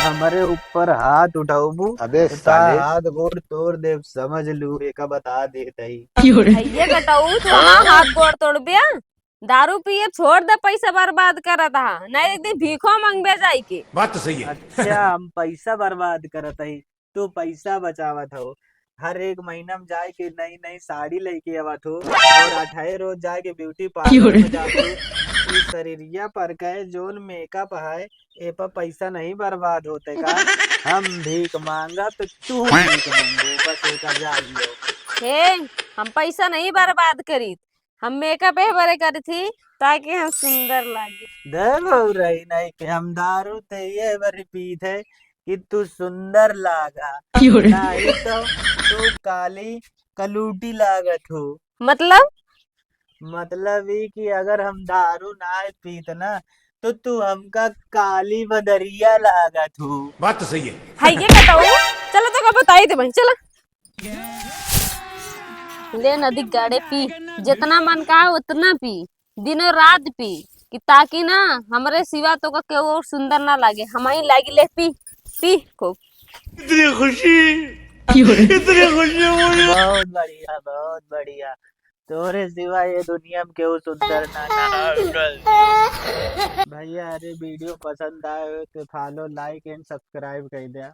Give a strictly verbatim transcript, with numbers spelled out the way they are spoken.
हमरे ऊपर हाथ उठउबू, अबे तो साले। हाथ गोड़ तोड़ देब, समझ लू, एका बता देत हई। भैया गटऊ, तू हमार हाथ गोड़ तोड़बे? दारू पिए छोड़ दे, पैसा बर्बाद करत हा, नहीं एक दिन भीखो मंगबे जाइके। बात तो सही है। अच्छा, हम पैसा बर्बाद करत हई, तू पैसा बचावत हो। हर एक महीना में जाइके नई नई साड़ी लइके आवत हो और अठारह रोज जाइके ब्यूटी पार्लर में जात हो। ई शरीरिया पर के जोन मेकअप है, ए पर पैसा नहीं बर्बाद होते का? हम भीख मांगा तो तू भीख मांगो, बस एक हजार लो। हे, हम पैसा नहीं बर्बाद करीत, हम मेकअप एह बरे करी थी ताकि हम सुंदर लागे। दे बउरई नहीं कि हम दारू ते ये बरे पीत है कि तू सुंदर लागा, क्यों रे? नहीं तो तू काली कलूटी लागत हो। मतलब? मतलब ई कि अगर हम दारू ना पीत ना तो तू हमका काली बदरिया लागत हो। बात तो सही है। है ये बताओ, चलो तो का बताई दे भाई, चला। ले नदी गाड़े पी, जितना मन कहा उतना पी, दिनों रात पी, कि ताकि ना हमरे सिवा तो का केहू और सुंदर ना लागे, हम ही लागी। ले पी, पी खूब। इतनी खुशी, इतनी खुशी हो रही। बहुत बढ़िया, बहुत बढ़िया। तोरे सिवा ये दुनिया में केहू सुंदर ना, ना। भैया, अरे वीडियो पसंद आए हो तो follow, like and subscribe कर दे।